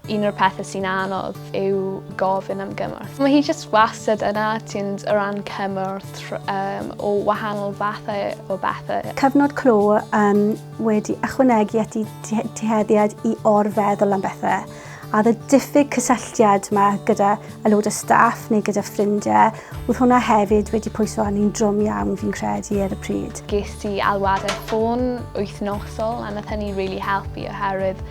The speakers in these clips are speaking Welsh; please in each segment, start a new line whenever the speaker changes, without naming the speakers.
Un o'r pethau sy'n anodd yw gofyn am gymorth. Mae hi jyst wastad yna, ti'n o ran cymorth o wahanol fathau o bethau.
Cyfnod clo wedi ychwanegu at ei tueddiad i orfeddwl am bethau. A oedd y diffyg cysylltiad yma gyda aelodau staff neu gyda ffrindiau, oedd hwnna hefyd wedi pwyso arni'n drwm iawn fi'n credu ar y pryd.
Ges i alwadau ffôn wythnosol a nath hynny really helpu oherwydd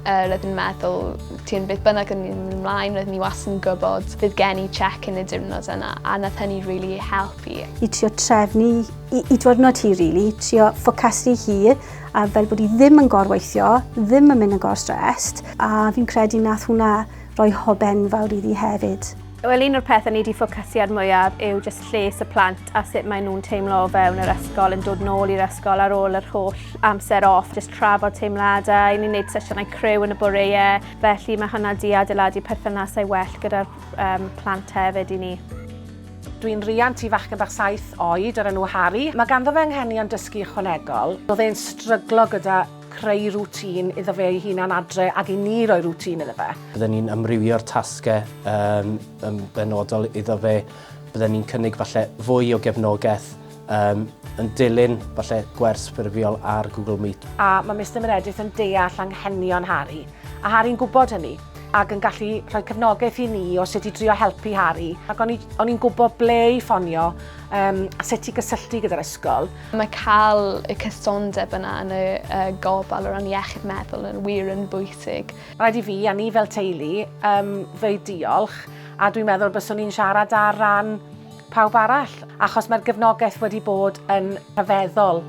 roedd yn meddwl, ti'n beth bynnag yn mynd ymlaen, roedd ni wastad yn gwybod fydd gen i check-in y diwrnod yna, a nath hynny really helpu.
I trio trefnu i diwrnod hi, really, trio ffocysu hi, a fel bod hi ddim yn gorweithio, ddim yn mynd yn gor-stressed, a fi'n credu nath hwnna roi hwb enfawr iddi hefyd.
Wel, un o'r pethau ni wedi ffocysu ar mwyaf yw jyst lles y plant a sut maen nhw'n teimlo o fewn yr ysgol, yn dod nôl i'r ysgol ar ôl yr holl amser off, jyst trafod teimladau, ni'n neud sesiynau criw yn y boreau, felly mae hwnna di adeiladu perthynasau well gyda'r plant hefyd i ni.
Dwi'n riant i fachgen bach 7 oed o'r enw Harry. Mae ganddo fe anghenion dysgu ychwanegol. Oedd e'n stryglo gyda creu routine iddo fe ei hunan adre ac i ni roi routine iddo fe.
Bydden ni'n amrywio'r tasgau yn benodol iddo fe. Bydden ni'n cynnig falle fwy o gefnogaeth yn dilyn falle gwers ffurfiol ar Google Meet.
A mae Mister Meredith yn deall anghenion Harry, a Harry'n gwybod hynny, ac yn gallu rhoi cefnogaeth i ni o sut i drio helpu Harry. Ac o'n i'n gwybod ble i ffonio a sut i gysylltu gyda'r ysgol.
Mae cael y cysondeb yna yn y gofal o ran iechyd meddwl yn wir yn bwysig.
Rhaid i fi a ni fel teulu ddweud diolch, a dwi'n meddwl byswn i'n siarad ar ran pawb arall, achos mae'r gefnogaeth wedi bod yn rhyfeddol.